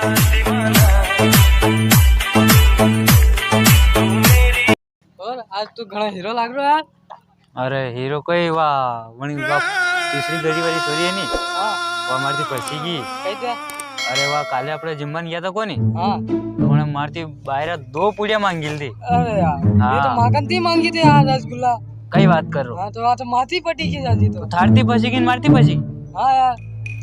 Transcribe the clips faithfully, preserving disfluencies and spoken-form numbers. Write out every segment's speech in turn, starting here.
और आज तू घणा हीरो लाग रहो यार। अरे हीरो कोई वा, वणी वा तीसरी गली वाली छोरी है नी? हाँ। वा मारती फंसी गई। कैसे? अरे वा, काले आपणे जिमवा गया था कोनी? हाँ। तो वणे मारती बायरा दो पुड़िया मांगी ली थी। अरे यार, हाँ। ये तो माकन थी मांगी थी यार रसगुल्ला। कई बात कर रो? हाँ, तो वा तो मारती पटी की जाती तो। तो थारती फंसी गई, मारती फंसी? हाँ यार।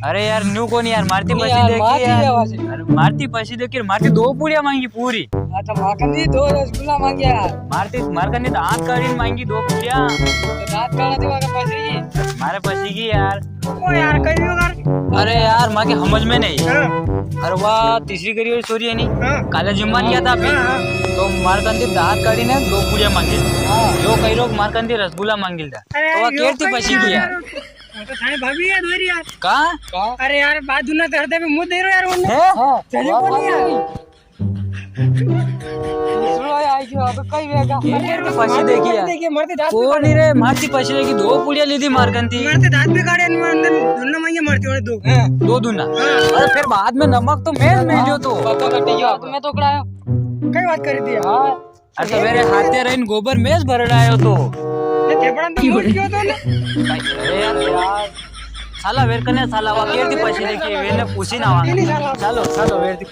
अरे यार, न्यू कोनी यार, मारती नहीं फंसी यार, देखी मारती यार। है फंसी। अरे मारती फंसी देखी, मारती दो पुड़िया मांगी पूरी। हाँ, तो माकन थी दो रसगुल्ला मांग्या यार। मारती, मारकन थी दांत काढ़ी मांगी दो पुड़िया। तो दांत काढ़ा थी मारे फंसी गई। मारे फंसी गई यार। ओ यार, कई भी यार। अरे यार, माके समझ में नहीं। हाँ। अरे वा, तीसरी गली वाली छोरी है नी? हाँ। काले जिमवा गया था अभी। हाँ, हाँ। तो मारकन थी दांत काढ़ी ने दो पुड़िया मांगी। हाँ। जो कई रो मारकन थी रसगुल्ला मांगी ली थी। अरे तो वा यार, केरती फंसी गई यार। वो तो थारी भाभी है, दोरी यार। का? अरे यार, बात दुना कर दे, मुंह दे रो यार, उन्हें। हैं? हाँ। चलिए, बोलिए यार। दूसरो आई गयो, अब कई वेगा। अरे यार, फंसी देखी यार। देखिए, मरते दांत कोनी रे, मारती फंसी देखी, दो पुड़िया ली थी मारकन थी। मरते दांत भी काढ़े, अंदर दोनों मांगे मारती वाले दो। हैं? दो दूना। हाँ। अरे फिर बाद में नमक तो मैं, मैं जो तो। पापा का टिक यार, तुम्हें तो उकड़ाया। कई बात करी थी। हाँ। अरे सवेरे हाथे रहीन गोबर में भरड़ायो तो। ये थेपड़ा तो मुड़ गयो तो ने। अरे यार, यार। साला वेर कने साला वा केरती फंसी देखी, वेने पूछी ना वा। नहीं, नहीं, साला। चलो, चलो, वेर दी।